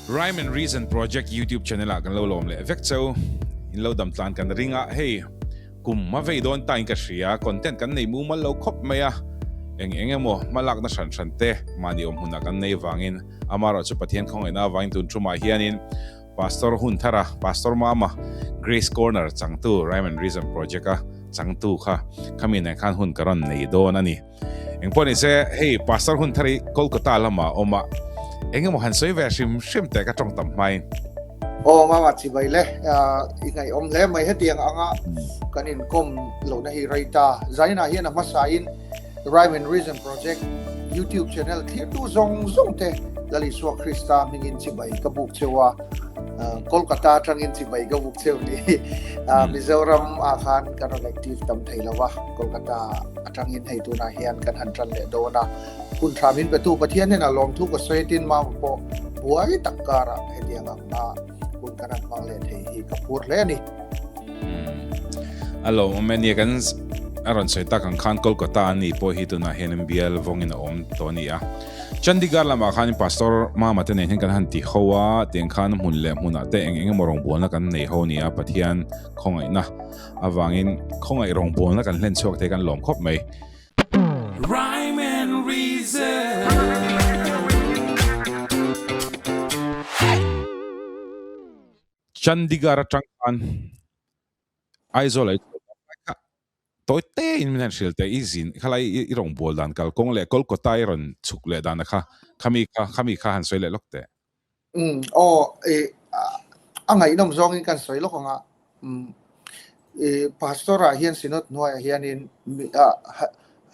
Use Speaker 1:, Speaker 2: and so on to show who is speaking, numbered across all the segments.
Speaker 1: Rhyme and Reason Project YouTube channel ah kan lo lawm leh vek cheu. In lo dam tlan kan ring a, hei kum a vei dawn ta in ka hria, content kan nei mumal lo khawp mai a, eng eng emaw hmalakna hran hran te mahni awm hmunah kan nei vangin amaherawhchu Pathian khawngaihna avangin tun thumah hianin Pastor hun thar a, Pastor Mama, Grace Corner changtu, Rhyme and Reason Project a changtu kha khami nen khan hun ka rawn nei dawn a ni. Engpawh ni se, hei Pastor hun thar hi Kolkata lama awm a, eng emaw han sawi ve hrim hrim teh ka tawng tam hmain.
Speaker 2: Aw Mama chibai le, i ngaihawm hle mai hetiang anga kan inkawm lohna hi rei ta. Zainah hian a hmasain Rhyme and Reason Project YouTube channel thirtu zawng zawng te Lal Isua Krista hmingin chibai ka buk cheu a, Kolkata atangin chibai ka buk cheu ni. Mizoram ah khan kan rawn active tam thei lo a, Kolkata atangin hei tunah hian kan han tan leh dawn a. Hun tha min petu Pathian hnenah lawmthu ka sawi tin mama pawh buai tak karah hetiang ang a hun kan han hmang leh thei hi ka phur hle a ni.
Speaker 1: A lawmawm e nia kan a rawn sawi tak ang khan Kolkata an nih pawh hi tunah hian an bial vawngin a awm tawh a ni a. Chandigarh lamah khan Pastor Mama te nen hian kan han ti ho a, tiang khan hmun leh hmunah te eng eng emaw rawngbawlna kan nei ho a ni a, Pathian khawngaihna avangin khawngaih rawngbawlna kan hlen chhuak te kan lawm khawp mai. Rhyme and Reason. Chandigarh atang khan Aizawl ah i chhuah tak lai kha tawi te in min han hrilh teh i zin khalai i rawn bual dan kalkawng leh Kolkata i rawn chhuk leh dan a kha khami kha khami kha han sawi leh lawk teh.
Speaker 2: Umm aw i a ngaihnawm zawngin kan sawi lawk ang a umm i pastor ah hian synod hnuaiah hianin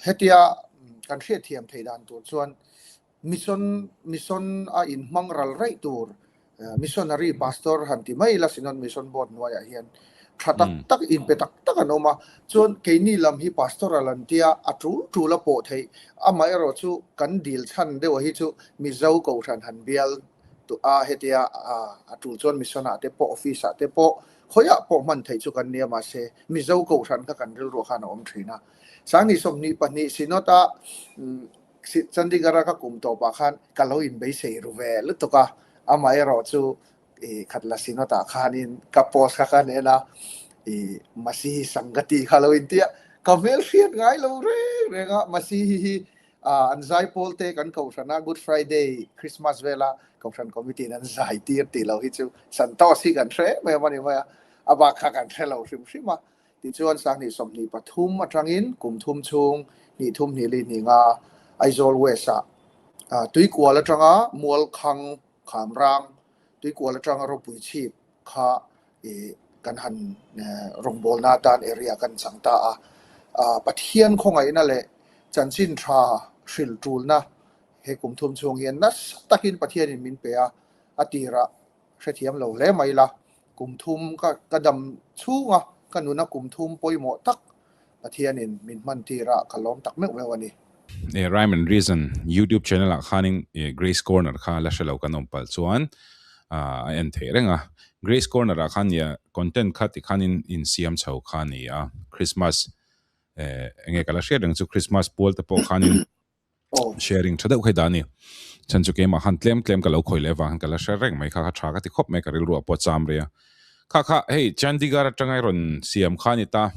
Speaker 2: hetia kan hriatthiam theih dan tur chuan Mission mission a inhmang ral raih tur missionary pastor han ti mai ila Synod Mission Board hnuaiah hian tha tak tak inpe tak tak an awm a, chuan keini lam hi pastoral an tia a tul tul a pawh theih, amaherawh chu kan dil chhan deuh hi chu Mizo Kohhran han bial a hetia a tul chuan mission ah te pawh office ah te pawh khawiah pawh hman theih chu kan nia mahse Mizo Kohhran kha kan rilruah khan a awm thin a, Sangni 22 Synod a Chandigarh-a ka kum tawpah khan ka lo inbeisei ru ve lutuk a, amaherawh chu i khatla Synod-ah khanin ka post kha ka nen a, i Masihi Sangati kha lo inti a, ka hmel hriat ngai lo reng reng a, Masihi hi an zaipawl te kan kohhran a, Good Friday, Christmas vela kohhran committee in an zai tir tih lo hi chu Santosh hi kan hre em em a ni mai a, a bak kha kan hre lo hrim hrim a. Tichuan Sanghnih 23 atangin kum thum chhung hnih thum hnih li hnih nga Aizawl West ah Tuikual atanga Mualkhang Khamrang Tuikual atanga Ropui chhip kha kan han rawngbawlna atan area kan chang ta a. Pathian khawngaihna leh chanchin tha hrilh tulna he kum thum chhung hian nasa takin Pathianin min pe a, a tirah hrethiam lo hle mai la, kum thum ka ka dam chhung a, ka nuna kum thum pawimawh tak Pathianin min hman tir a, ka lawm tak meuh meuh a ni.
Speaker 1: E Rhyme and Reason YouTube channel ah khanin e Grace Corner kha la hrelo kan awm palh chuan a en theih reng a. Grace Corner ah khan nia content kha tikhanin insiam chho kha a ni a, Christmas e enge ka la hriat reng chu Christmas pual te pawh khanin sharing tha deuh khai dah a ni. Chhan chu keimah khan tlem tlem ka lo khawi leh avang khan ka la hre reng mai kha kha tha ka ti khawp mai ka rilru ah pawh a cham rei a. Kha kha hei Chandigarh atanga i rawn siam kha a ni ta.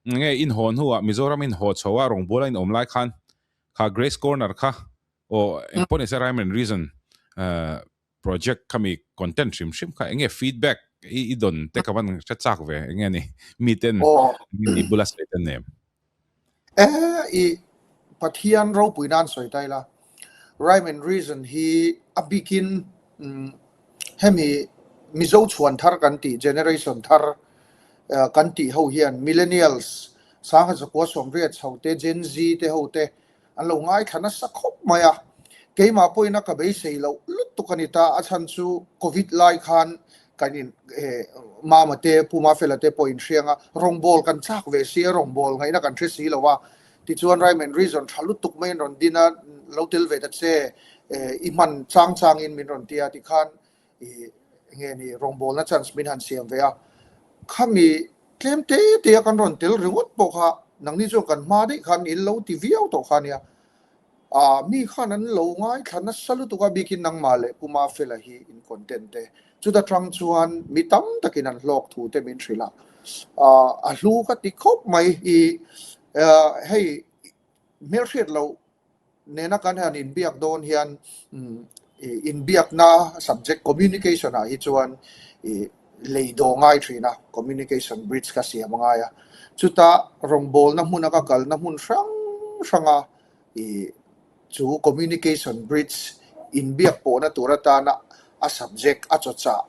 Speaker 1: Nge in haw hnuah Mizoram in haw chho a rawngbawla in awm lai khan kha Grace Corner kha aw engpawh nise Rhyme and Reason project khami content hrim hrim kha enge feedback i dawn te ka van hre chak ve enge ni mi ten mi bula sawi ten nem.
Speaker 2: E i Pathian ropui nan sawi ta ila Rhyme and Reason hi a bikin hemi Mizo chhuan thar kan tih generation thar kan tih ho hian millennials sangha zakua sawmriat chho te Gen Z te ho te An lo ngaithla nasa khawp mai a, keimah pawhin a ka beisei loh lutuk a ni ta, a chhan chu Covid lai khan kan in Mama te Pu Mafela te pawh inhriang a, rawngbâwl kan châk ve si a, rawngbâwl ngaihna kan hre si lo a, tichuan Rhyme and Reason tha lutuk maiin rawn din a, lo tel ve ta che, i hman chang changin min rawn ti a, tikhan i nge ni rawngbawlna chance min han siam ve a, khami tlem te te a kan rawn tel ringawt pawh kha nangni chuan kan hma daih khan in lo ti viau tawh kha nia. Ah, mi khan an lo ngaithla nasa lutuk a, bikin nangmah leh Pu Mafela hi in content te. Chuta tang chuan mi tam takin an hlawk thu te min hrilh a, ah, a hlu ka ti khawp mai. I, hei hmelhriat loh nena kan han inbiak dawn hian inbiakna subject communication ah hi chuan i lei daw ngai thin a, communication bridge ka siam a ngai a. Chuta rawngbawlna hmuna ka kalna hmun hrang hranga i chu communication bridge inbiak pawhna tur atana a subject a chawchah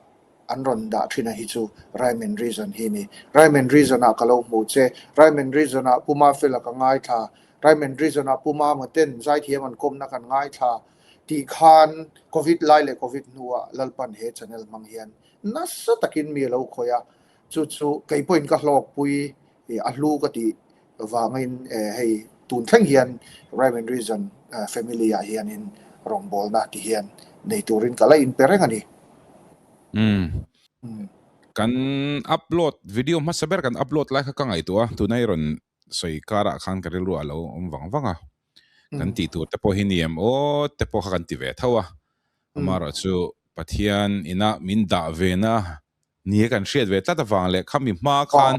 Speaker 2: an rawn dah thin a hi chu Rhyme and Reason hi a ni. Rhyme and Reason ah ka lo hmu che. Rhyme and Reason ah Pu Mafela ka ngaithla. Rhyme and Reason ah Pu Mama ten zaithiam an kawmna kan ngaithla tih khan Covid lai leh Covid hnuah Lalpan he channel hmang hian nasa takin mi a lo khawih a, chu chu kei pawhin ka hlawkpui a hlu ka tih vangin hei tun thleng hian Rhyme and Reason family ah hianin rawngbawlna ti hian nei turin ka la inpe reng a ni.
Speaker 1: Umm. Kan upload video hmasa ber kan upload lai kha ka ngaihtuah a, tuna i rawn sawi karah khan ka rilru a lo awm vang vang a, kan tih tur te pawh hi ni em aw te pawh kha kan ti ve tho a, amaherawh chu Pathian ina min dah ve na ni a kan hriat ve tlat avang leh khami hma khan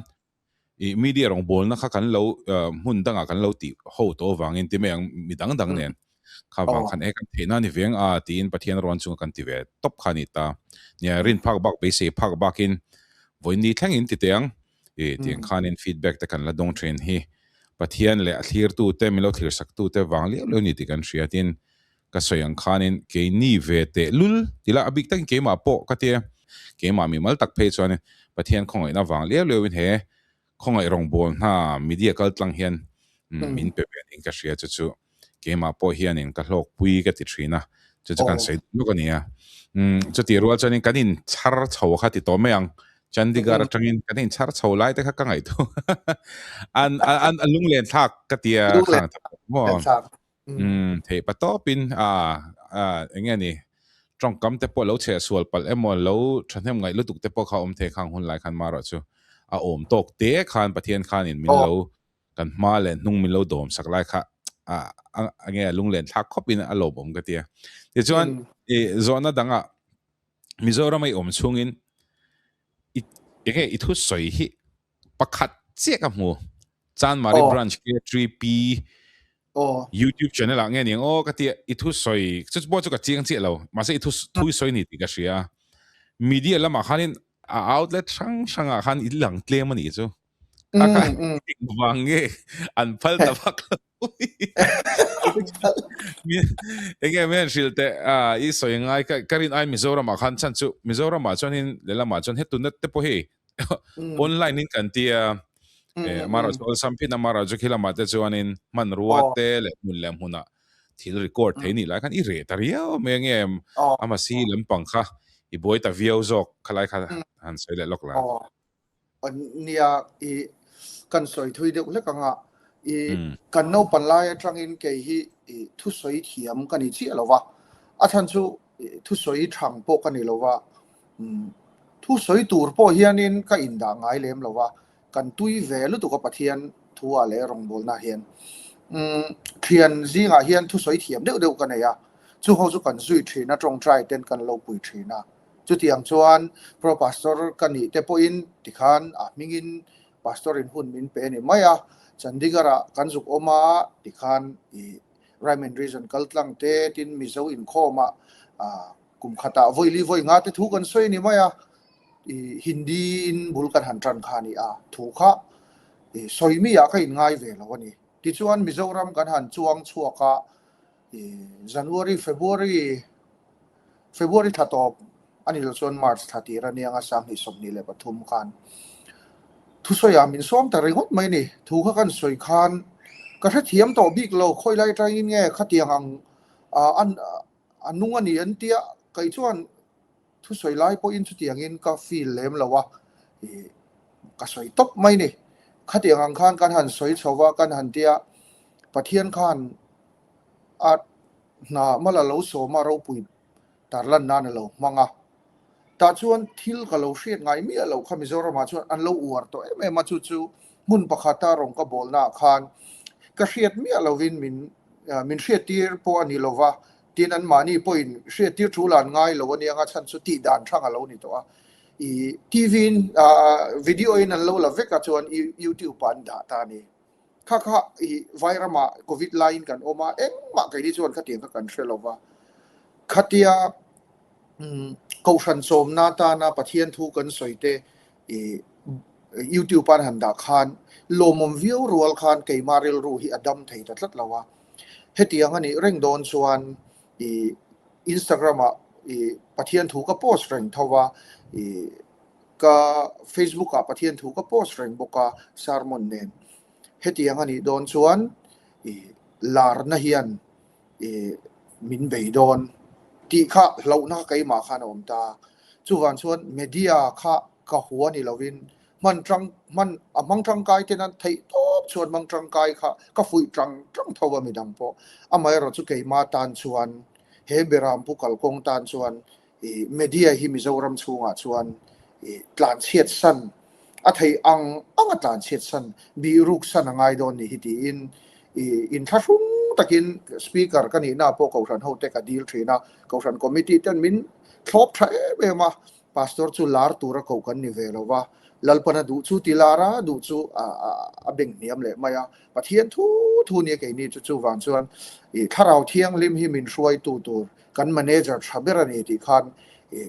Speaker 1: i media rawngbawlna kha kan lo hmun dangah kan lo tih ho tawh avangin ti mai ang mi dang dang nen kha vang khan e kan theihna ni veng a tiin Pathian rawn chunga kan ti ve tawp kha a ni ta. Nia rin phak bak beisei phak bakin vawiin ni thlengin ti teh ang i tiang khanin feedback te kan la dawng thin hi Pathian leh a thlirtute min lo thlirsaktu te vang liau liau ni tih kan hria tin ka sawi ang khanin keini ve teh lul ti la a bik takin keimah pawh ka tia keimah mimal tak phei chuanin Pathian khawngaihna vang liau liauin he khawngaih rawngbâwl hna media kal tlang hian min pe ve niin ka hria chu chu keimah pawh hianin ka hlawkpui ka ti thin a, chu chu kan sawi duh lawk a ni a. Chutih rual chuanin kan inchhar chho kha ti tawh mai ang, Chandigarh atangin kan inchhar chho lai te kha ka ngaihtuah an an a lunglen thlak ka ti a khang maw. Theih pa tawpin a eng nge ni tawngkam te pawh lo chheh sual palh emaw lo thahnem ngaih lutuk te pawh kha awm thei khang hun lai khan marawh chu a awm tawk te khan Pathian khanin min lo kan hma leh hnung min lo dawm sak lai kha a a nge a lunglen thlak khawp in a lawmawm ka tia. Tichuan i zawhna dangah Mizoram a i awm chhungin i enge i thusawi hi pakhat chiah ka hmu Chanmari branch K3P YouTube channel ah nge ni ang aw ka tia i thusawi chu pawh chu ka chiang chiah lo mahse i thu sawi ni tih ka hria media lamah khanin a outlet hrang hrangah khan i lang tlem a nih chu. A kha vang nge an phal ta vak lo. Enge men hrilh teh a i sawi ngai ka ka rin ai Mizoram ah khan chhan chu Mizoram ah chuanin lehlamah chuan hetu nat te pawh hei online in kan tia amaherawhchu awlsam phin amaherawhchu khi lamah te chuanin hmanrua te leh hmun leh hmunah thil record thei nih lai khan i reh ta riau mai ange amasi lampang kha i buai ta viau zawk khalai kha han sawi leh lawk la.
Speaker 2: Nia, i kan sawi thui deuh hlek anga, i kan naupan lai atangin kei hi i thusawi thiam ka ni chiah lo va, a chhan chu thusawi thang pawh ka ni lo va, thusawi tur pawh hianin ka indah ngai lem lo va, kan tui ve lutuk a Pathian thu ah leh rawngbawlna hian. Thian zingah hian thusawi thiam deuh deuh ka nei a, chu ho chu kan zui thin a, tawngtai ten kan lo pui thin a. Chutiang chuan Pro Pastor ka nih te pawhin tikhan a hmingin Pastor in hun min pe a ni mai a, Chandigarh ah kan zuk awm a tikhan i Rhyme and Reason kal tlang te tin Mizo inkhawm ah kum khatah vawi li vawi nga te thu kan sawi a ni mai a, i Hindi in bul kan han tan kha a ni a, thu kha i sawi mi ah ka inngai ve lo a ni. Tichuan Mizoram kan han chuang chhuak a, January, February, February thla tawp a ni lo chuan March thla tir a nia 2023 khan thusawiah min sawm ta ringawt mai ni. Thu kha kan sawi khan ka hrethiam tawh bik lo, khawi lai atangin nge khatiang ang a nung a ni an tia, kei chuan thusawi lai pawhin chutiangin ka feel lem lo a, ka sawi tawp mai ni. Khatiang ang khan kan han sawi chho va, kan han tia Pathian khan a hna mal a lo sawm a, ropui tarlan nan a lo hmang a. Tah chuan thil ka lo hriat ngai miah loh kha Mizoramah chuan an lo uar tawh em em a, chu chu hmun pakhata rawn ka bawlnaah khan ka hriat miah lovin min min hriattir pawh a ni lo va, tin anmahni pawhin hriattir thu la an ngai lo a nia nga chhan chu tih dan hrang a lo ni tawh a. I TV in video in an lo la vek a chuan YouTube ah an dah ta a ni. Kha kha i Vairamah Covid laiin kan awm a, engmah keini chuan khatiang kha kan hre lo va. Khatia Kohhran sawmna atana Pathian thu kan sawi te i YouTube an han dah khan lawmawm viau rual khan keimah rilru hi a dam thei ta tlat lo a. Hetiang a nih reng dawn chuan i Instagram ah i Pathian thu ka post reng tho a, i ka Facebook ah Pathian thu ka post reng bawk a sermon nen. Hetiang a nih dawn chuan i larna hian i min bei dawn tih kha hlauhna kha keimah khan a awm ta. Chuvang chuan media kha ka hua ni lovin hman tang hman a hmang tangkai ten an theih tawp chuan hmang tangkai kha ka fuih tang tang tho a midang pawh. Amaherawhchu keimah tan chuan he Berampu kalkawng tan chuan i media hi Mizoram chhungah chuan i tlanchhiat san a theih ang ang a tlanchhiat san bihruk san a ngai dawn ni hi tiin i inthlahrung takin speaker ka nihna pawh Kohhran hote ka dil thin a, Kohhran committee ten min thlawp tha em em a, Pastor chu lar tura koh kan ni ve lo va, Lalpana duh chu ti lar a, duh chu a beng hniam leh mai a, Pathian thu thu nia keini chu chuvang chuan i Thlarau Thianghlim hi min hruaitu tur Kan manager tha ber a ni tih khan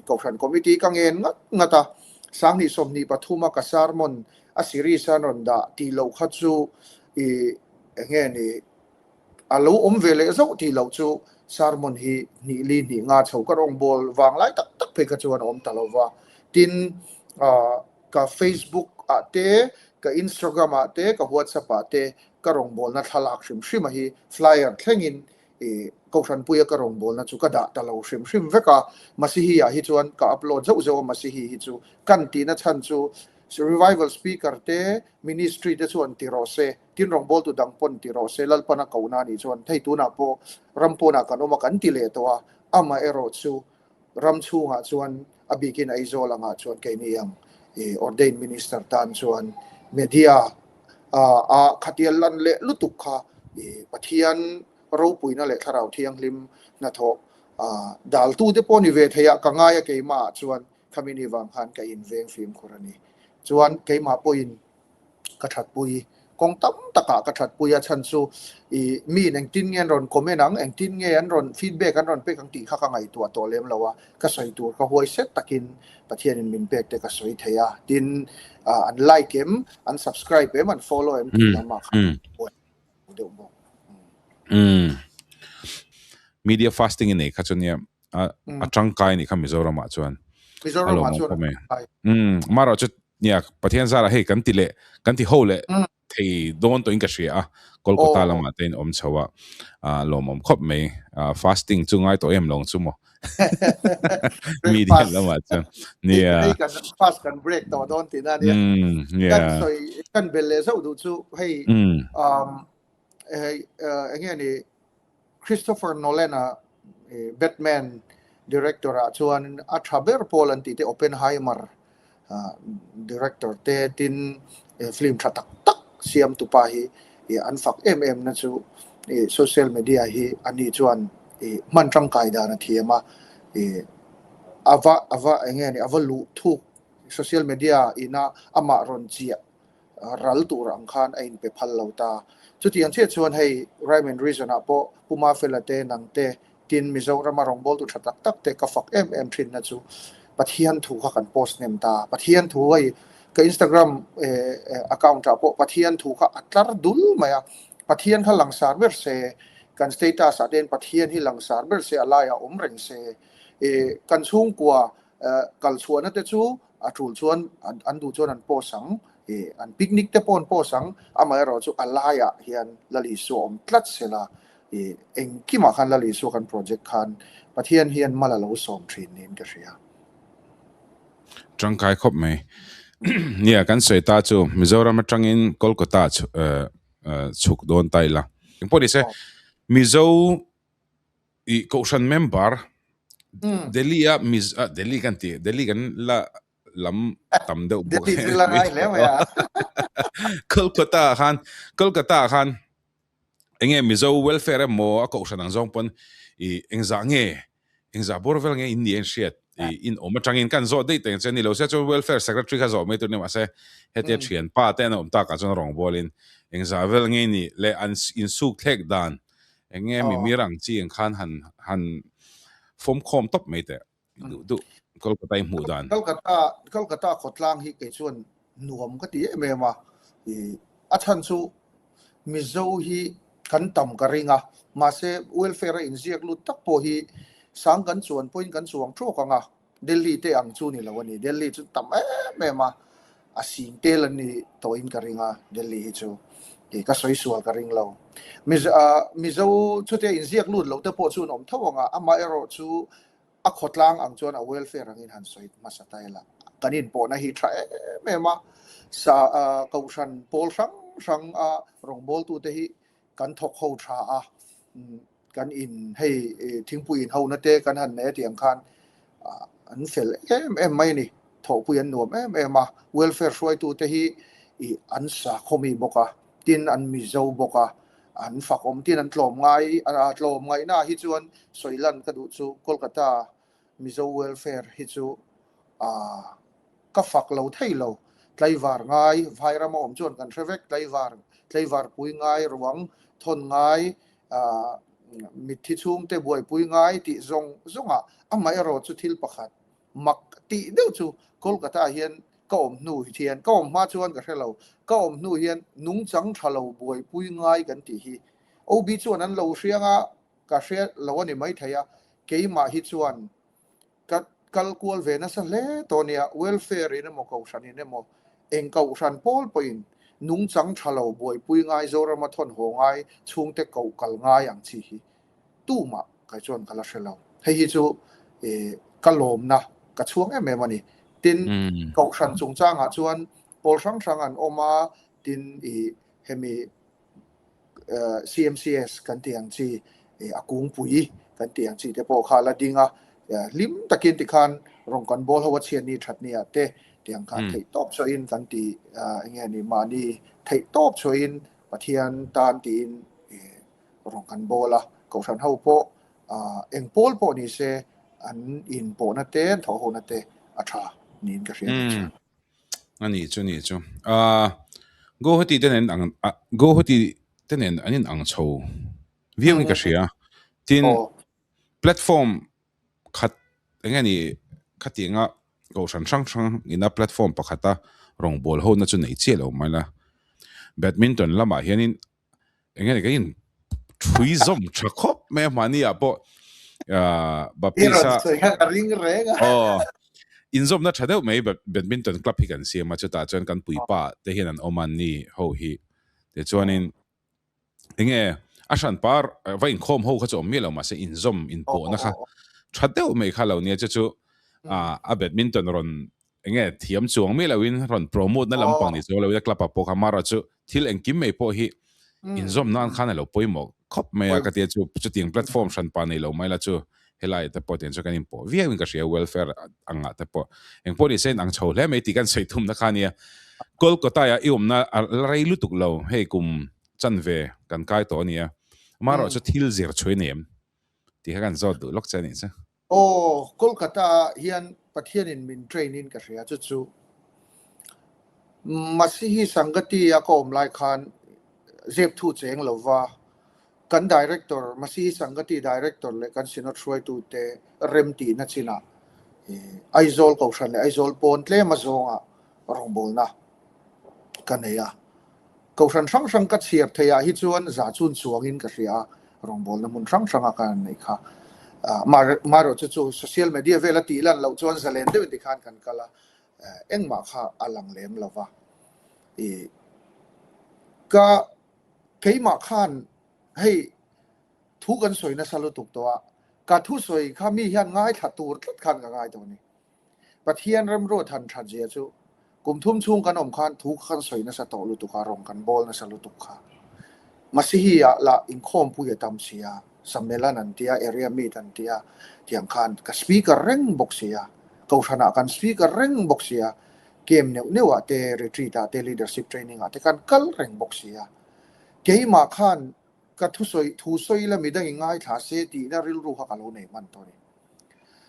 Speaker 2: Kohhran Committee ka ngen ngat ngat a, Sanghnih 23 a ka sermon a series a rawn dah tih loh kha chu i eng nge ni a lo awm ve leh zauh tih loh chu sermon hi hnih li hnih nga chho ka rawngbâwl vang lai tak tak phei kha chuan a awm ta lo va. Tin, ka Facebook ah te, ka Instagram ah te, ka WhatsApp ah te ka rawngbâwlna thlalak hrim hrim a hi flyer thlengin I Kohhranpuia ka rawngbawlna chu ka dah ta lo hrim hrim vek a, Masihi ah hi chuan ka upload zauh zauh a, Masihi hi chu kan tihna chhan chu Revival Speaker te Ministry te chuan ti rawh se, tin rawngbawltu dang pawn ti rawh se, Lalpan a kohna anih chuan hei tunah pawh ram pawnah kan awm a kan ti leh tawh a, amah erawh chu ram chhungah chuan a bikin Aizawl angah chuan keini ang i ordained minister tan chuan media a khatia lan leh lutuk kha i Pathian ropuina leh thlarau thianghlim hnathawh daltu te pawh ni ve thei a ka ngai a keimah ah chuan khami ni vang khan ka inveng fimkhur a ni. Chuan keimah pawhin ka thatpui kawng tam takah ka thatpui a chhan chu i miin engtin nge an rawn comment ang engtin nge an rawn feedback an rawn pek ang tih kha ka ngaihtuah tawh lem lo a ka sawi tur ka huai set takin Pathianin min pek te ka sawi thei a tin an like em an subscribe em an follow em tih lamah khan buai deuh bawk.
Speaker 1: Media fasting i nei kha chu nia a a tangkai ni kha Mizoram ah chuan
Speaker 2: Mizoram ah chuan a tangkai
Speaker 1: um mara chu nia Pathian zara hei kan ti leh kan ti ho leh thei dawn tawhin ka hria a Kolkata lamah te in awm chho a a lawmawm khawp mai fasting chu ngai tawh em lawng chu maw media lamah chuan
Speaker 2: nia kan fast kan break tawh dawn tihna nia kan sawi kan bel leh zauh duh chu hei um hei enge ni Christopher Nolan-a Batman director ah chuan a tha ber pawl an tih te Oppenheimer director te tin film tha tak tak siam tupa hi an fak em em na chu social media hi ani chuan hman tangkai dan a thiam a, ava ava eng nge ni ava luh thuk social media ina amah rawn chiah ral tur ang khan a inpe phal lo ta. Chutiang chiah chuan hei Rhyme and Reason ah pawh Pu Mafela te, nang te, tin Mizorama rawngbawltu tha tak tak te ka fak em em thin na chu Pathian thu kha kan post hnem ta. Pathian thu hei ka Instagram account ah pawh Pathian thu kha a tlar dul mai a, Pathian kha langsar ber se, kan status ah te hian Pathian hi langsar ber se, a laiah awm reng se, kan chhungkua kal chhuahna te chu a tul chuan an duh chuan an post ang, ih an picnic te pawh an post ang, amaherawhchu a laiah hian Lal Isua awm tlat sela, ih engkimah khan Lal Isua kan project khan Pathian hian mal a lo sawm thin niin ka hria.
Speaker 1: Tangkai khawp mai. Nia kan sawi ta chu Mizoram atangin Kolkata chhuk dawn ta ila. Engpawh nise Mizo I Kohhran member Delhi a Miz a Delhi kan ti Delhi kan la lam tam deuh
Speaker 2: bawk Delhi chu la ngai hle mai a.
Speaker 1: Kolkata khan Kolkata khan Enge Mizo welfare emaw a kohhran ang zawng pawn i engzah nge engzah bawr vel nge in ni en hriat i in awm atangin kan zawh daih teng che ni lo se chuan welfare secretary kha zawh mai tur ni mahse hetia thian pa te an awm takah chuan rawngbawlin engzah vel nge ni leh an insuk thlek dan enge mimir ang chi ang khan han han fawm khawm tawp mai teh. Duh duh Kolkata i hmuh dan.
Speaker 2: Kolkata Kolkata khawtlang hi kei chuan nuam ka ti em em a, i a chhan chu Mizo hi kan tam ka ring a, mahse welfare a inziak lut tak pawh hi sang kan chuan pawhin kan chuang tawk ang a, Delhi te ang chu ni lo a ni, Delhi chu tam em em a, a sing tel an ni tawhin ka ring a, Delhi hi chu i ka sawi sual ka ring lo. Mizo Mizo chutia inziak lut lo te pawh chu an awm tho ang a, amaherawhchu a khawtlang ang chuan a welfare angin han sawi hmasa ta ila. Kan inpawhna hi tha em em a, sa kohhran pawl hrang hrang a rawngbawltute hi kan thawk ho tha a, kan in hei thingpui in hona te kan han nei a tih ang khan an fel em em mai a ni. Thawhpui an nuam em em a, welfare hruaitute hi an sakhawmi bawk a, tin an Mizo bawk a, an fakawm tin an tlawm ngai a tlawm ngaihna hi chuan sawi lan ka duh chu Kolkata Mizo welfare hi chu ah ka fak lo thei lo tlaivar ngai vairama awm chuan kan hre vek tlaivar tlaivar pui ngai ruang thawn ngai ah mitthi chhungte buaipui ngai tih zawng zawngah amaherawh chu thil pakhat Mak tih deuh chu Kolkata ah hian ka awm hnu hian, ka awm hma chuan ka hre lo, ka awm hnu hian nungchang tha lo buaipui ngai kan tih hi OB chuan an lo hriang a, ka hre lo a ni maithei a, keimah hi chuan ka kal kual ve nasa hle tawh nia, welfare in emaw kohhran in emaw eng kohhran pawl pawhin nungchang tha lo buaipui ngai Zorama thawn haw ngai chhungte koh kal ngai ang chi hi Tumah kai chuan ka la hre lo. Hei hi chu ka lawmna ka chhuang em em a ni. Tin, Kohhran chungchangah chuan pawl hrang hrang an awm a, tin i hemi CMCS kan tih ang chi, a kungpui kan tih ang chi te pawh kha a la ding a, hlim takin tikhan rawn kan bawl ho a chhiat ni that ni ah te tiang khan theih tawp chhuahin kan ti eng nge ni mahni theih tawp chhuahin Pathian tan tiin rawn kan bawl a, Kohhran ho pawh eng pawl pawh ni se an inpawhna te, an thawhhona te a tha niin ka hria a ni.
Speaker 1: A nih chu, nih chu. Guwahati te nen ang, Guwahati te nen an in ang chho viau in ka hria. Tin, platform khat eng nge ni khatianga kohhran hrang hrang ina platform pakhata rawngbâwl hona chu nei chiah lo mai la. Badminton lamah hianin eng nge ni kan in thui zawm tha khawp mai a mahni ah pawh ah Baptist a
Speaker 2: ka ring reng a
Speaker 1: aw inzawmna tha deuh mai badminton club hi kan siam a chutah chuan kan puipa te hian an awm a ni ho hi tichuanin eng nge a hran par va inkhawm ho kha chu awm miah lo mahse inzawm inpawhna kha tha deuh mai kha lo nia chu chu ah a badminton rawn enge thiam chuang miah loin rawn promote na lampang ni chuang loin a club ah pawh kha mara chu thil engkim mai pawh hi inzawm nan khan a lo pawimawh khawp mai a ka tia chu chutiang platform hran pa nei lo mai la chu helai te pawh tiang chu kan inpawh viau in ka hria welfare angah te pawh engpawh ni se in ang chho hle mai tih kan sawi thum na kha nia Kolkata ah i awmna a la rei lutuk lo hei kum chanve kan kai tawh a nia amaherawh chu thil zir chhuai nei em tih kha kan zawt duh lawk che a nih chu.
Speaker 2: Aw, Kolkata ah hian Pathianin min train in ka hria chu chu Masihi Sangati a ka awm lai khan zep thu cheng lova kan Director, Masihi Sangati Director leh kan Synod hruaitute remtihna chinah Aizawl Kohhran leh Aizawl pawn tlem a zawnga rawngbawlna ka nei a. Kohhran hrang hrang ka chhiar theih ah hi chuan za chun chuangin ka hria a, rawngbawlna hmun hrang hranga ka han neih kha. Maherawh chu chu social media vela tih lan loh chuan zalen deuhin tikhan kan kal a, engmah kha a lang lem lo va. I ka keimah khan hei thu kan sawi nasa lutuk tawh a, ka thusawi kha mi hian ngaithla tur tlat khan ka ngai tawh a ni. Pathian remruat han that zia chu kum thum chhung kan awm khan thu kha kan sawi nasa tawh lutuk a, rawng kan bawl nasa lutuk kha. Masihi ah lah inkhawmpui a tam si a, Sammelan an tia, area meet an tia, tiang khan ka speaker reng bawk si a, Kohhran ah kan speaker reng bawk si a, camp neuh neuh ah te, retreat ah te, leadership training ah te khan kal reng bawk si a. Keimah khan. Ka thusawi thu sawi la midangin ngaithla se tihna rilru kha ka lo nei hman tawh a ni.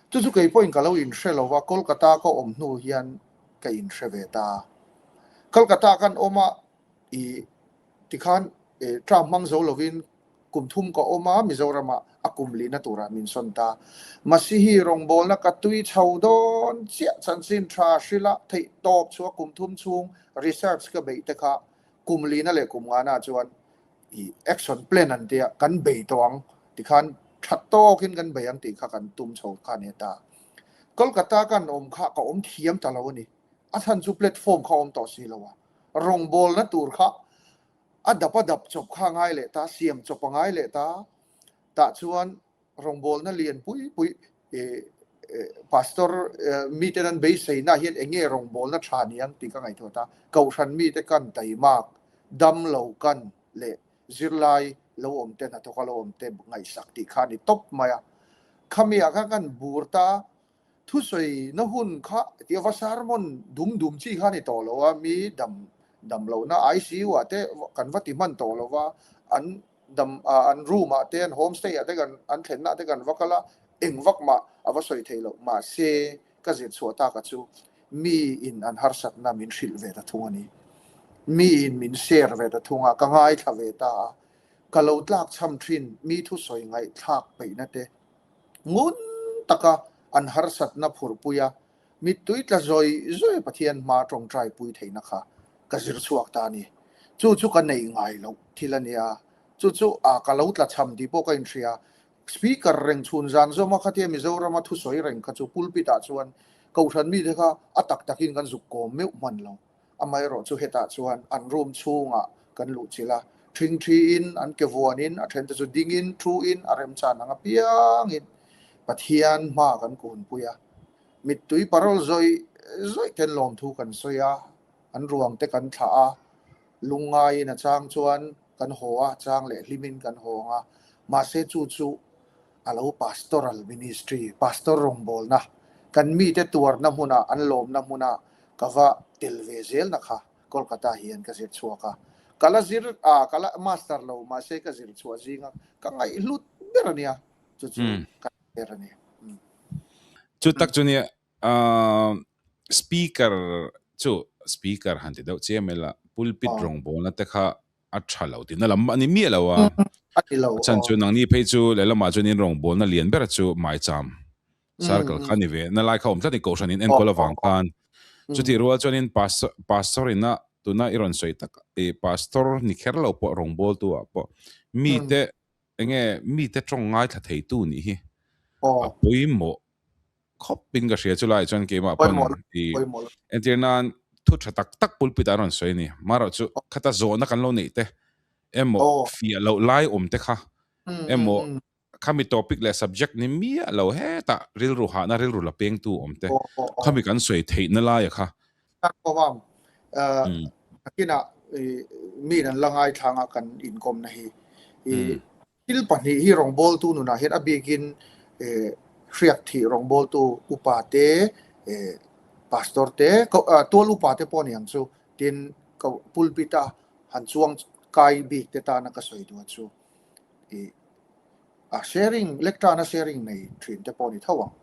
Speaker 2: Chu chu kei pawhin ka lo inhre lo va, Kolkata ka awm hnu hian ka inhre ve ta. Kolkata kan awm a, i tikhan term hmang zo lovin kum thum ka awm a, Mizoramah a kum lihna turah min sawn ta. Masihi rawngbawlna ka tui chho dawn chiah chanchin tha hrila theih tawp chhuah kum thum chhung research ka beih te kha kum lihna leh kum ngana chuan i action plan an tia kan bei tawh ang tikhan tha tawkin kan bei ang tih kha kan tum chho kha a ni ta. Kolkata kan awm kha ka awm thiam ta lo a ni. A chhan chu platform kha awm tawh si lo a. Rawngbawlna tur kha a dap a dap chawp kha a ngai leh ta, siam chawp a ngai leh ta. Tah chuan rawngbawlna lian pui pui pastor miten an beiseina hian eng nge rawngbawlna tha ni ang tih ka ngaihtuah ta. Kohhran mite kan taimak, dam lo kan leh zirlai lo awm te, hnathawka lo awm te ngaihsak tih kha a ni tawp mai a. Khami ah khan kan bur ta, thusawi na hun kha tia va sermon dum dum chi kha a ni tawh lo a, mi dam dam lohna ICU ah te kan va ti hman tawh lo va, an dam an room ah te an home stay ah te kan an thlenna ah te kan va kal a, eng vak mah a va sawi thei loh. Mahse, ka zir chhuah taka chu mi in an harsatna min hrilh ve ta thung a ni. Mi in min share ve ta thung a, ka ngaithla ve ta a. Ka lo tlak chham thin mi thusawi ngaihthlak peihna te ngun taka an harsatna phurpui a, mittui tla zawi zawi Pathian hma tawngtai pui theihna kha ka zir chhuak ta a ni. Chu chu ka neih ngai loh thil a nia. Chu chu a ka lo tla chham tih pawh ka inhria. Speaker reng chhun zan zawma khatia Mizorama thusawi reng kha chu pulpit ah chuan Kohhran mite kha a tak takin kan zuk kawm meuh hman lo. Amaherawh chu hetah chuan an room chhungah kan luh chilh a, ṭhingṭhiin an ke vuanin a ṭhente chu dingin thuin a remchan ang apiangin Pathian hma kan kunpui a. Mittui parawl zawih zawih ten lawmthu kan sawi a, an ruang te kan thlah a, lungngaiin a chang chuan kan haw a, chang leh hlimin kan hawng a, mahse chu chu a lo pastoral ministry, pastor rawngbawlna, kan mite tuarna hmuna an lawmna hmuna ka va tel ve zelna kha Kolkata hian ka zir chhuak a, ka la zir a, ka la master lo mahse ka zir chhuah zinga ka ngaihhlut ber a nia, chu chu ka ber a ni.
Speaker 1: Chu tak chu nia speaker chu speaker han ti deuh chiam ila pulpit rawngbawlna te kha a tha lo tihna lam a ni miah lo a.
Speaker 2: A ni lo.
Speaker 1: A chhan chu nangni phei chu lehlamah chuan in rawngbawlna lian ber chu maicham circle kha ni ve na lai kha awm tlat ni kohhran in enkawl avang khan. Chutih rual chuanin pastor pastor ina tuna i rawn sawi tak i pastor ni kher lo pawh rawngbawltu ah pawh mite enge mite tawng ngaithla theitu nih hi a pawimawh khawp in ka hria chulai chuan keimah pawn i entir nan thu tha tak tak pulpit ah an rawn sawi a ni marawh chu khata zawhna kan lo neih te emaw fiah loh lai awm te kha emaw khami topic leh subject ni miah lo hetah rilru hahna rilru la pengtu awm te khami kan sawi theihna laia kha
Speaker 2: Nakinah mi an la ngaithlang a kan inkawmna hi. Thil pahnih hi rawngbawltu nunah hian a bikin hriak thih rawngbawltu upa te, pastor te, tual upa te pawh a ni ang chu, tin pulpit a han chuang kai bik te tana ka sawi duh chu. A sharing, lectern a sharing nei thin te pawh a ni tho ang.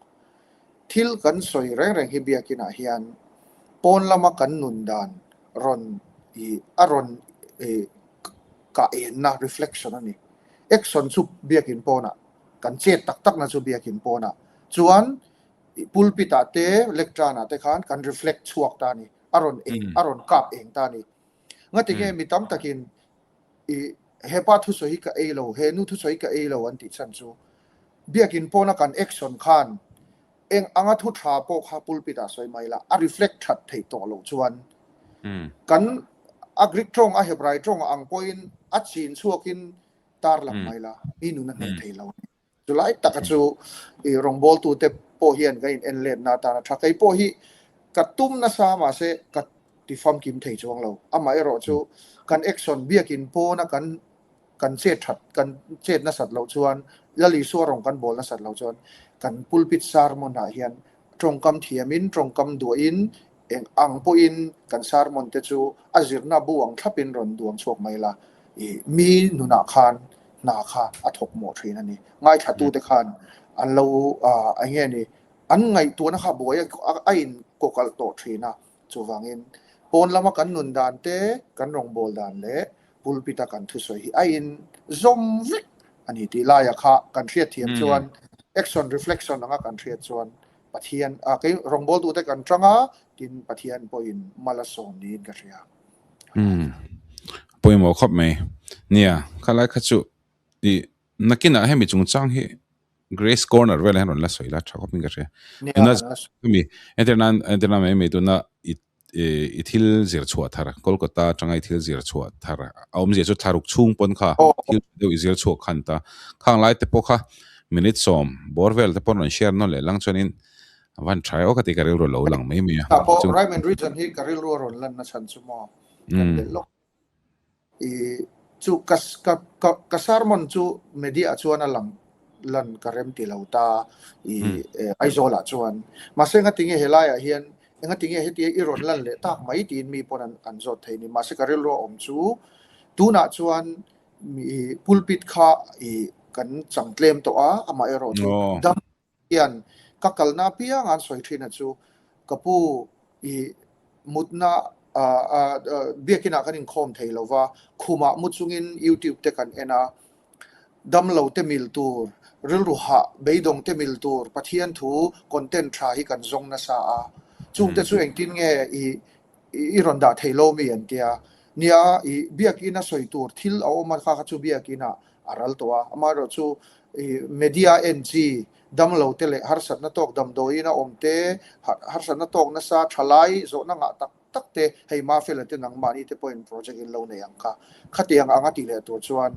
Speaker 2: Thil kan sawi reng reng hi biakinah hian pawn lama kan nun dan rawn ih a rawn ih kah enna, reflection, a ni. Action chu biakin pawnah, kan chet tak takna chu biakin pawnah chuan pulpit ah te lectern ah te khan kan reflect chhuak ta a ni, a rawn eng a rawn kap eng ta a ni. Ngatinge mi tam takin I hepa thusawi hi ka ei lo, he nu thusawi hi ka ei lo an tih chhan chu biakin pawna kan action khan eng anga thu tha pawh kha pulpit ah sawi mai la, a reflect that theih tawh loh chuan kan a Greek tawng a Hebrai tawng ang pawhin a chin chhuakin tarlang mai la, mi nun a hneh thei lo a ni. Chulai taka chu i rawngbawltute pawh hian ka in en letna atan a tha. Kei pawh hi ka tum nasa mahse ka ti famkim thei chuang lo. Amaherawh chu kan action biakin pawna kan kan chet that kan chet nasat loh chuan Lal Isua rawng kan bawl nasat loh chuan kan pulpit sermon ah hian tawngkam thiamin tawngkam duahin eng ang pawhin kan sermon te chu a zirna bu ang thlapin rawn duang chhuak mai la i mi nunah khan hna kha a thawk mawh thin a ni. Ngaithlatute khan an lo eng nge ni an ngaihtuahna kha buai a in kawkalh tawh thin a, chuvangin pawn lama kan nun dan te, kan rawngbâwl dan leh pulpit a kan thusawi hi a in zawm vek a ni tih laia kha kan hriatthiam chuan action reflection anga kan hriat chuan Pathian a kei rawngbawltute kan tang a, tin Pathian pawhin mal a sawm niin ka hria.
Speaker 1: Umm pawimawh khawp mai. Nia, khalai kha chu i nakinah hemi chungchang hi Grace Corner velah hian rawn la sawi la tha khawpin ka hria. Tuna hemi entir nan entir nan mai mai tuna i i thil zir chhuah thar Kolkata atanga i thil zir chhuah thar a awmzia chu thlaruk chhung pawn kha thil deuh i zir chhuak khan ta khang lai te pawh kha minute sawm bawr vel te pawn rawn share nawn leh lang chuanin a van tha eo ka ti ka rilru lo lang mai mai a.
Speaker 2: Tah pawh Rhyme and Reason hi ka rilru a rawn lan na chhan chu maw kan belh lawk. I chu ka ka ka ka sermon chu media ah chuan a lang lan ka rem ti lo ta i Aizawl ah chuan mahse ngatinge helai ah hian engatinge hetia i rawn lan leh tak mai tiin mi pawn an an zawt thei ni mahse ka rilru a awm chu tunah chuan i pulpit kha i kan chang tlem tawh a amaherawh chu dam hian ka kalna apiang an sawi thin a chu ka pu i mutna biakinah kan inkhawm thei lo va, khumah mu chungin YouTube te kan en a, damlo te mil tur, rilru hah beidawng te mil tur Pathian thu content tha hi kan zawng nasa a, chungte chu engtin nge i i rawn dah thei lo mi an tia, nia i biakin a sawi tur thil a awm a kha kha chu biakinah a ral tawh a, amaherawh chu media en chi damlo te leh harsatna tawk damdawiin a awm te, harsatna tawk nasa thalai zawhna ngah tak tak te hei Mafela te nangmahni te pawhin project in lo nei ang kha, khatiang anga tih leh tur chuan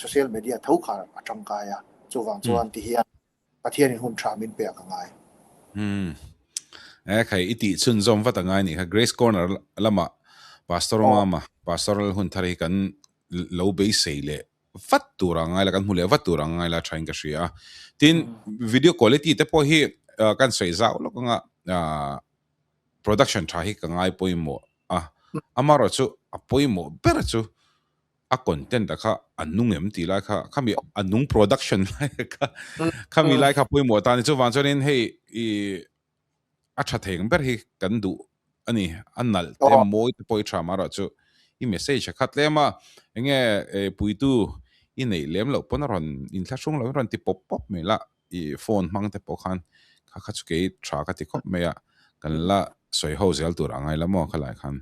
Speaker 2: social media tho kha a tangkai a, chuvang chuan tihian Pathianin hun tha min pek a ngai.
Speaker 1: Umm. E khai i tih chhunzawm vat a ngai nih kha. Grace Corner lamah Pastor Mama, Pastoral hun thar hi kan lo beisei leh vat tur a ngai la, kan hmu leh vat tur a ngai la thain ka hria a. Tin, video quality te pawh hi kan sawi zau lawk anga production tha hi ka ngai pawimawh a. Amaherawhchu a pawimawh ber chu a content a kha a nung em tih lai kha khami a nung production lai kha khami lai kha pawimawh ta ni chuvang chuanin hei i a tha thei ang ber hi kan duh a ni a nalh te mawi te pawh i tha mah erawh chu i message a khat tlem a enge puitu i neih lem loh pawn a rawn inthlahrung lo in rawn ti pawp pawp mai la i phone hmang te pawh khan kha kha chu kei tha ka ti khawp mai a, kan la sawi ho zel tur a ngai la maw khalai khan.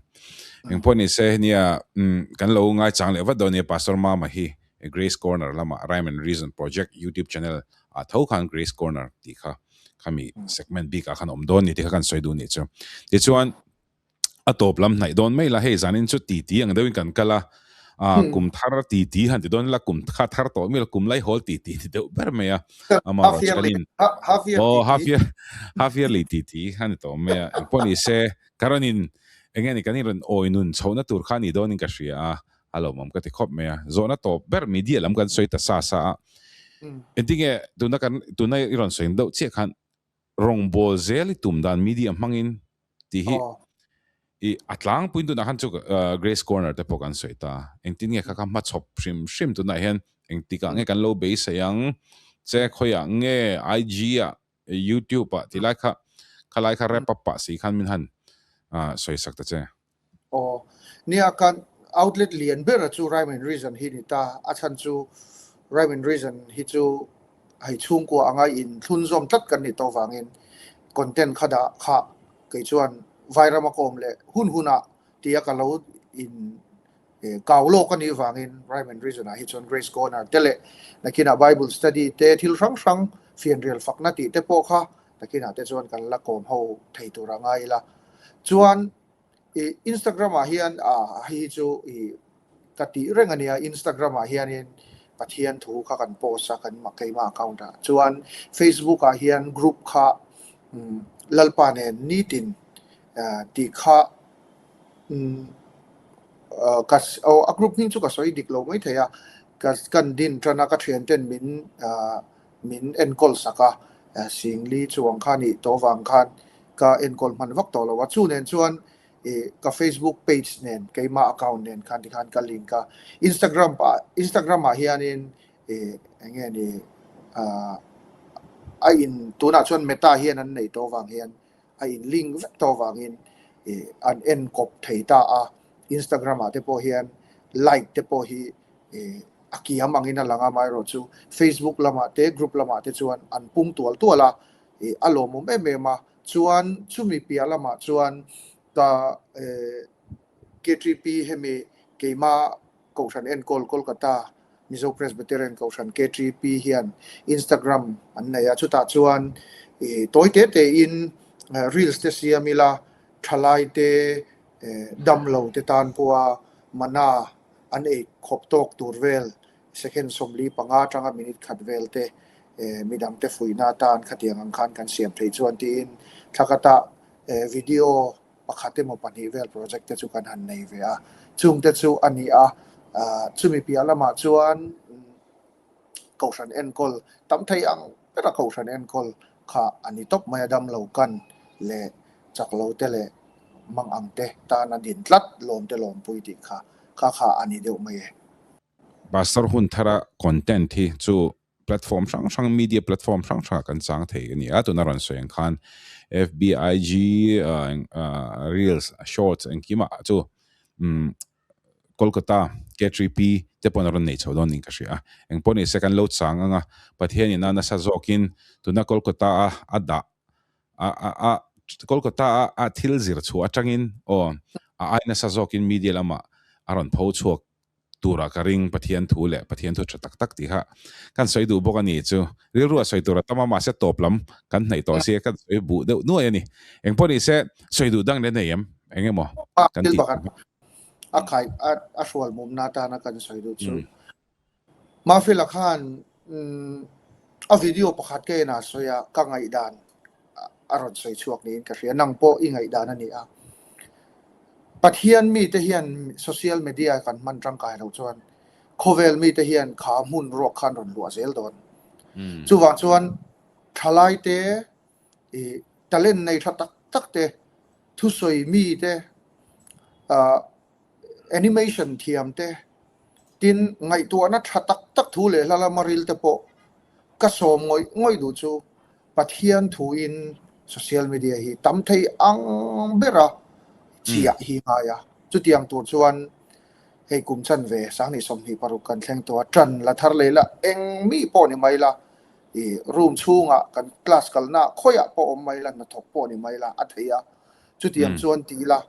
Speaker 1: Engpawh ni se nia kan lo ngaichang leh vat dawn nia Pastor Mama hi Grace Corner lama Rhyme and Reason Project YouTube channel ah tho khan Grace Corner tih kha khami segment bik ah khan awm dawn ni tih kha kan sawi duh nih chu. Tichuan a tawp lam hnaih dawn mai la hei zanin chu titi ang deuhin kan kal a ah kum thar titi han ti dawn ila kum kha thar tawh mi la kum lai hawl titi ti deuh ber mai a ama
Speaker 2: Half yearly
Speaker 1: chuanin
Speaker 2: half year
Speaker 1: oh
Speaker 2: titi
Speaker 1: half year half yearly titi kha ni tawh mai a engpawh ni se ka rawn in enge ni kan in rawn awi nun chhohna tur kha ni dawnin ka hria a a lawmawm ka ti khawp mai a zawhna tawp ber media lam kan sawi ta sa sa a engtinge tuna kan tuna i rawn sawi deuh chiah khan rawngbawl zel i tum dan media hmangin tih hi i a tlangpuiin tunah khan chu Grace Corner te pawh kan sawi ta. Engtin nge kha kha hmachhawp hrim hrim tunah hian engtikah nge kan lo beisei ang che khawiah nge IG ah YouTube ah tih lai kha khalai kha wrap up pah si khan min han sawi sak ta che.
Speaker 2: Aw, nia kan outlet lian ber chu Rhyme and Reason hi ni ta. A chhan chu Rhyme and Reason hi chu hei chhungkua anga in thlunzawm tlat kan nih tawh vangin content kha dah kha kei chuan Vairama ka awm leh hun hunah tia ka lo in kau lawk a nih vangin Rhyme and Reason ah hi chuan Grace Corner te leh nakinah Bible study te thil hrang hrang fianrial fakna tih te pawh kha nakinah te chuan kan la kawm ho thei tur a ngai ila. Chuan i Instagram ah hian ah hei hi chu i ka tih reng a nia Instagram ah hianin Pathian thu kha kan post a kan keimah account ah chuan Facebook ah hian group kha Lalpa nen nitin tih kha ka a group hming chu ka sawi dik lo mai thei a ka kan din tan a ka thian ten min min enkawl sak a Singli chuang kha nih tawh vang khan ka enkawl hman vak tawh lo a, chu nen chuan ih ka Facebook page nen keimah account nen khan tikhan ka link a, Instagram ah Instagram ah hianin Ih eng nge ni ah a in tunah chuan Meta hian an nei tawh avang hian a in link vek tawh avangin ih an en kawp thei ta a, Instagram ah te pawh hian like te pawh hi ih a kiam angin a lang a, amaherawhchu Facebook lamah te group lamah te chuan an pung tual tual a, ih a lawmawm em em a, chuan chumi piah lamah chuan ka eh K3P hemi keimah Kohhran enkawl Kolkata Mizo Presbyterian Kohhran KTP hian Instagram an nei a, chutah chuan ih tawi te te in reels te siam ila thalai te damlo te tan pawha mana an ei khawp tawk tur vel second 45 atanga minute khat vel te midang te fuihna atan khatiang ang khan kan siam thei chuan tiin thlakata video pakhat emaw pahnih vel project te chu kan han nei ve a, chung te chu a ni a, chumi piah lamah chuan Kohhran enkawl tam thei ang bera Kohhran enkawl kha a ni tawp mai a, damlo kan leh chak lo te leh mang ang te tan a din tlat lawm te lawmpui tih kha kha kha a ni deuh mai e.
Speaker 1: Pastor hun thara content hi chu platform hrang hrang media platform hrang hrangah kan chang thei a ni a, tuna rawn sawi ang khan FB, IG, reels, shorts engkimah chu umm Kolkata K3P te pawh an rawn nei chho dawn niin ka hria a, engpawh ni se kan lo chang ang a, Pathianin a nasa zawkin tuna Kolkata a a dah a a a Kolkata a a thil zir chhuah atangin aw a ai nasa zawkin media lamah a rawn pho chhuak tura ka ring Pathian thu leh Pathian thu tha tak tak tih kha kan sawi duh bawk a ni chu rilru a sawi tur a tam a mahse tawp lam kan hnaih tawh sia kan sawi buh deuh nuai a ni engpawh ni se sawi duh dang leh nei em eng emaw
Speaker 2: kan tih a khai a hrual mumna atana kan sawi duh chu Mafela khan a video pakhat ka en a sawi a, ka ngaihdan a rawn sawi chhuak niin ka hria. Nang pawh i ngaihdan a ni a. Pathian mite hian social media kan hman tangkai loh chuan khawvel mite hian kha hmun ruak khan rawn luah zel dawn. Chuvang chuan thalaite i talent nei tha tak tak te, thusawi mite, Animation thiam te, tin ngaihtuahna tha tak tak thu leh hla lama ril te pawh ka sawm ngawih ngawih duh chu Pathian thuin social media hi tam thei ang bera chiah hi ngai a. Chutiang tur chuan hei kum chan ve sanghnih 26 kan thleng tawh a, tan la thar leh la eng mi pawh ni mai la, i room chhungah kan class kalna khawiah pawh awm mai la, hnathawk pawh ni mai la a thei a. Chutiang chuan ti ila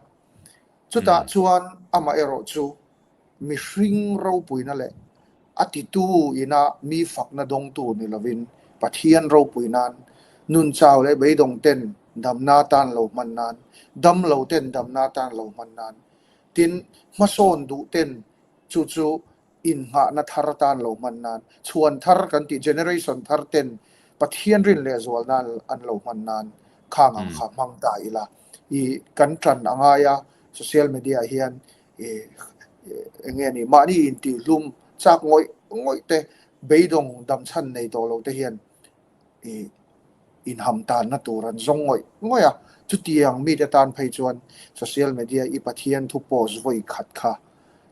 Speaker 2: Chutah chuan amaherawh chu mihring ropuina leh a titu ina mi fakna dawngtu ni lovin Pathian ropui nan, nun chau leh beidawng ten damna tan lo hman nan, damlo ten damna tan lo hman nan, tin hmasawn duh ten chu chu innghahna thar tan lo hman nan, chhuan thar kan tih generation thar ten Pathian rin leh zual nan an lo hman nan khang ang kha hmang ta ila. I kan tan a ngai a, social media ah hian i eng nge ni mahni intihhlum chak ngawih ngawih te beidawng damchhan nei tawh lo te hian i inham tanna tur an zawng ngawih ngawih a, chutiang mite tan phei chuan social media i Pathian thu post vawi khat kha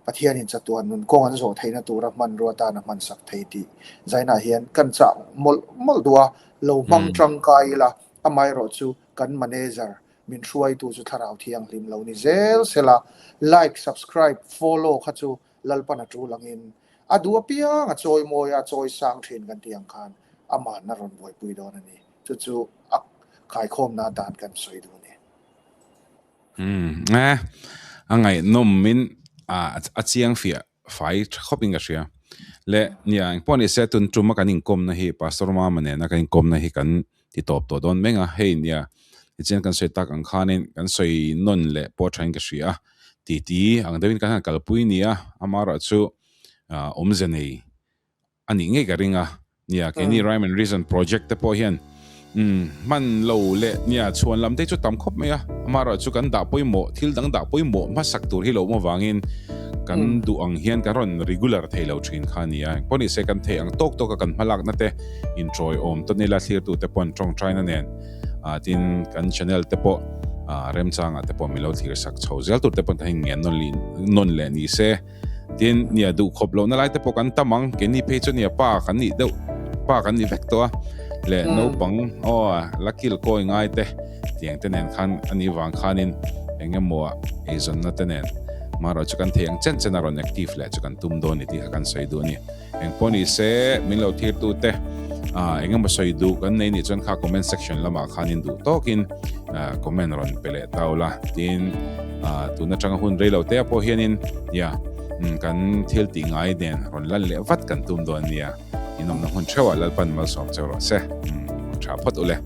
Speaker 2: Pathianin chatuan nun kawng an zawh theihna tura hmanrua tan a hmansak thei tih zainah hian kan chah mawlh mawlh duh a, lo hmang tangkai ila amaherawhchu kan manager min hruaitu chu Thlarau Thianghlim lo ni zel sela, like, subscribe, follow kha chu Lalpan a tul angin a duh apiang a chawi mawi a, chawi sang thin kan tih ang khan aman a rawn buaipui dawn a ni. Chu chu a khaikhawmna atan kan sawi duh a ni.
Speaker 1: Umm eh a ngaihnawm in a chiang fiah fai tha khawp in ka hria. Le nia engpawh ni se tun tuma kan inkawmna hi Pastor Mama nena kan inkawmna hi kan ti tawp tawh dawn meng a, hei nia tichuan kan sawi tak ang khanin kan sawi nawn leh pawh thain ka hria a, titi ang deuhin kan han kalpui nia amaherawhchu awmze nei a nih ngei ka ring a, nia keini Rhyme and Reason project te pawh hian hman lo leh nia chhuan lam te chu tam khawp mai a, amaherawhchu kan dah pawimawh thil dang dah pawimawh hmasak tur hi lo awm avangin kan duh ang hian kan rawn regular thei lo thin kha a ni a, engpawh nise kan theih ang tawk tawk a kan hmalakna te inchawi awm tawn ila thlirtu te pawh an tawngtaina nen tin kan channel te pawh remchangah te pawh min lo thlir sak chho zel tur te pawh kan ngen nawn leh ni se. Tin, nia duh khawp lohna lai te pawh kan tam ang, keini phei chu nia pa kan nih deuh, pa kan ni vek tawh a, leh naupang aw la kil kawi ngai te tiang te nen khan a nih vang khanin eng emaw ah eizawnna te nen marawh chu kan thei ang chen chen a rawn active leh chu kan tum dawn ni tih kha kan sawi duh a ni. Eng pawh ni se, min lo thir tu te eng emaw sawi duh kan nei nih chuan kha comment section lamah khanin duh tawkin comment rawn pe leh ta ula. Tin, tun atanga hun rei lo te ah pawh hianin ya kan thil tih ngai nen rawn lan leh vat kan tum dawn nia. Inawmna hmun theuhah Lalpan malsawm cheu rawh se. Tha phawt ule.